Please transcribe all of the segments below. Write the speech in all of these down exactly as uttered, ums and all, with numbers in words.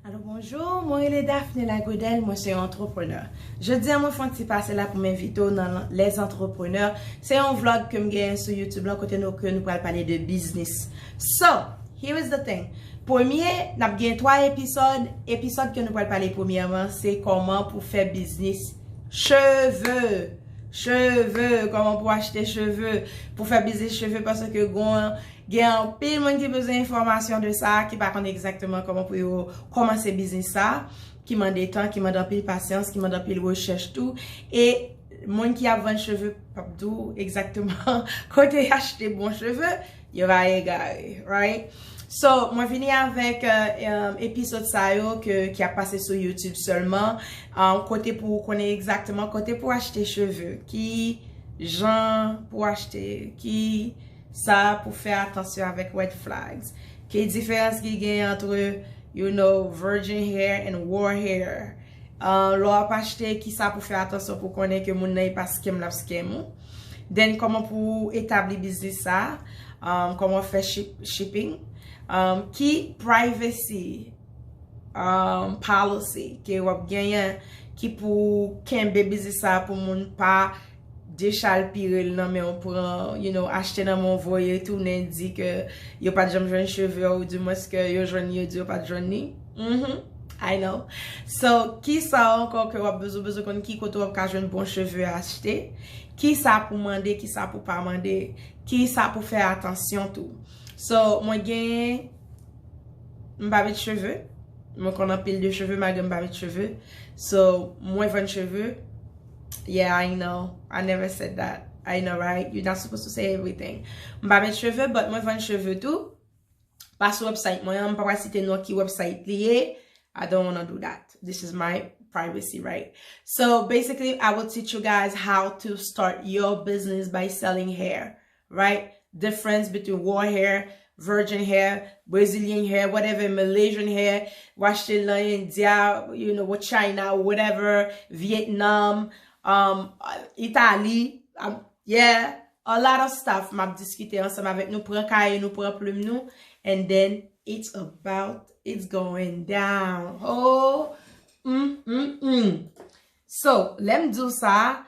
Alo, bonjou, mwen rele Daphné Lagredèle, mwen se yon antreprenè. Jodi a, mwen fè yon ti pase la pou m envite w nan Les Entrepreneurs. Se yon vlog ke m genyen sou YouTube lan, kote nou, ke nou pral pale de biznis. So, here is the thing. Premye, n ap gen twa episode. Episode ke nou pral pale premyèman, se kòman pou fè biznis cheve. Cheve, kòman pou achte cheve, pou fè biznis cheve, paske gon, gen anpil moun ki bezwen enfòmasyon de sa, ki pa konn egzakteman kòman pou yo kòmanse biznis sa, ki mande tan, ki mande anpil pasyans, ki mande anpil rechèch tou. E moun ki ap vann cheve p ap di w egzakteman kote y achte bon cheve, yo va egare, right? So, mwen vini avèk, euh, euh, episode sa yo ke, ki ap pase sou YouTube sèlman, euh, kote pou w konnen egzakteman kote pou achte cheve, ki jan pou achte, ki sa pou fè atansyon avèk red flags, ki diferans ki gen ant, you know, virgin hair and war hair. Uh, lè w ap achte, ki sa pou fè atansyon pou konnen ke moun nan e pa scam l ap scam ou. Then, kòman pou etabli biznis sa, um, kòman fè ship, shipping, um, ki privacy, um, policy ke w ap genyen ki pou kenbe biznis sa pou moun pa dechalpire l nan men w, pran, you know, achte nan men w, voye tounen, di ke yo pa t janm jwenn cheve a, ou dimwens ke yo jwenn li, yo di yo pa t jwenn li. Mhm. I know. So, ki sa ankò ke w ap bezwen, bezwen konn ki kote w ap ka jwenn bon cheve achte? Ki sa pou mande, ki sa pou pa mande? Ki sa pou fè atansyon tou? So, mwen gen, m pa met cheve. Mwen konn anpil de cheve, malgre m pa met cheve. So, mwen vann cheve. Yeah, I know. I never said that. I know, right? You're not supposed to say everything. M pa met cheve, but mwen vann cheve tou. Pa sou website mwen an, m pa pral site non ki website li ye. I don't wanna do that. This is my privacy, right? So basically, I will teach you guys how to start your business by selling hair, right? Difference between war hair, virgin hair, Brazilian hair, whatever, Malaysian hair, w achte nan India, you know, China, whatever, Vietnam, um, Italy, um, yeah, a lot of stuff. M ap diskite ansanm avèk nou, pran kaye nou, pran plim nou, and then it's about, it's going down. Oh, mm, mm, mm. So, lè m di w sa,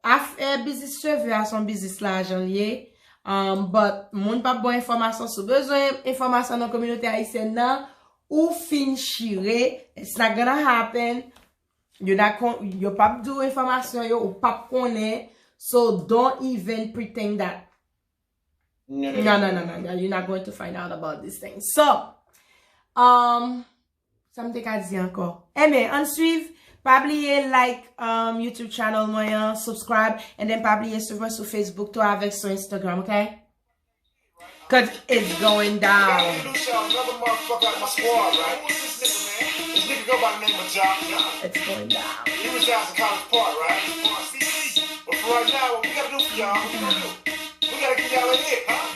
afè biznis cheve a se yon biznis lajan l ye. Um, but moun p ap ba w enfòmasyon. Si w bezwen enfòmasyon nan kominote ayisyèn nan, ou fin chire. It's not gonna happen. Yo not kon-, yo p ap di w enfòmasyon yo, ou p ap konnen. So don't even pretend that. No, no, no, no, no, no. You're not going to find out about these things. So, um, sa m te ka di ankò? Enben, ann swiv. Pa bliye like, um, YouTube channel mwen an, subscribe, and then pa bliye swiv mwen sou Facebook tou avèk sou Instagram, ok? 'Cause it's going down. Another motherfucker out my squad, right? What's this nigga, man? This nigga go by the name of Josh. It's going down. He resides in College Park, right? But for right now, what we gotta do for y'all? What we gotta do? We gotta give y'all a hit, huh?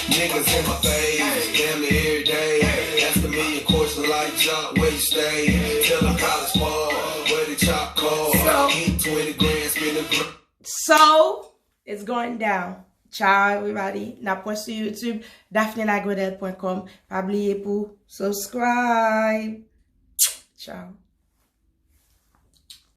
Niggas in my face, damn near every day. Asking me a question like, Jock, where you stay? Tell 'em College Park, where the chop call. So, hit twenty grand, spin the gr- So, it's going down. Ciao, everybody. N ap wè sou YouTube, daphne lagredèle point com. Pa bliye pou subscribe. Ciao.